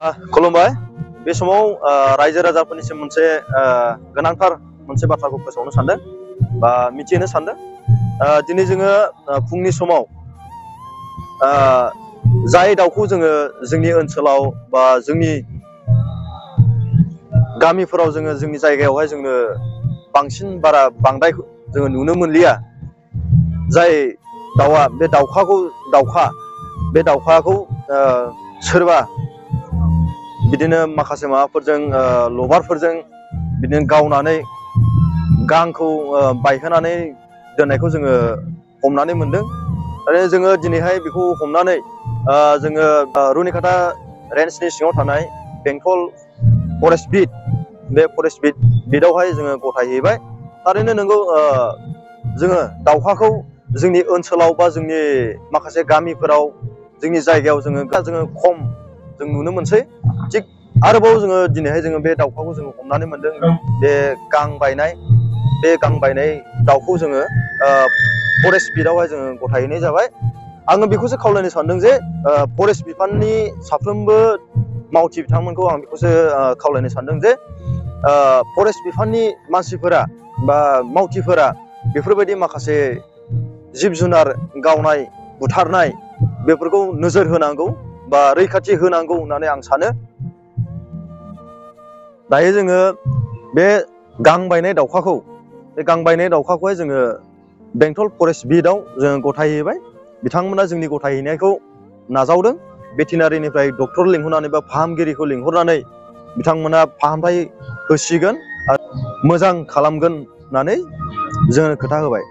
खुलुमबाय। बे समाव रायजो राजाफोरनिसिम मोनसे गोनांथार मोनसे बाथ्राखौ फोसावनो सानदों बा मिथिहोनो सानदों। दिनै जोङो फुंनि समाव जाय दाउखौ जोङो जोंनि ओनसोलाव बा जोंनि गामिफोराव जोङो जोंनि जायगायावहाय जोङो बांसिन बांद्राय जोङो नुनो मोनलिया। जाय दाउआ बे दाउखाखौ सोरबा बिदिनो माखासे माबाफोरजों लबारफोरजों बिदिनो गावनानै गांखौ बायहोनानै दोननायखौ जोङो हमनानै मोनदों। आरो जोङो दिनैहाय बेखौ हमनानै जोङो रुनिकाटा रेन्जनि सिङाव थानाय बेंटल फरेस्ट बिट, बे फरेस्ट बिटआवहाय जोङो गथायहैबाय। थारैनो नोंगौ, जोङो दाउखाखौ जोंनि ओनसोलाव बा जोंनि माखासे गामिफोराव जोंनि जायगायाव जोङो खम जों नुनो मोनसै। थिग आरोबाव जोङो दिनैहाय जोङो बे दाउखाखौ जोङो हमनानै मोनदों। बे गां बायनाय दाउखौ जोङो फरेस्ट बिटआवहाय जोङो गथायहैनाय जाबाय। आङो बेखौसो खावलायनो सानदों जे फरेस्ट बिफाननि साफ्रोमबो मावथि बिथांमोनखौ आं बेखौसो खावलायनो सानदों जे फरेस्ट बिफाननि मानसिफोरा बा मावथिफोरा बेफोरबायदि माखासे जिब जुनार गावनाय बुथारनाय बेफोरखौ नोजोर होनांगौ बा रैखाथि होनांगौ होननानै आं सानो। दायो जोङो बे गां बायनाय दाउखाखौहाय जोङो बेंटल फरेस्ट बिटआव जोङो गथायहैबाय। बिथांमोना जोंनि गथायहैनायखौ नाजावदों। भेटेनारिनिफ्राय डक्टर लिंहरनानै बा फाहामगिरिखौ लिंहरनानै बिथांमोना फाहामथाय होसिगोन आरो मोजां खालामगोन होननानै जोङो खोथा होबाय।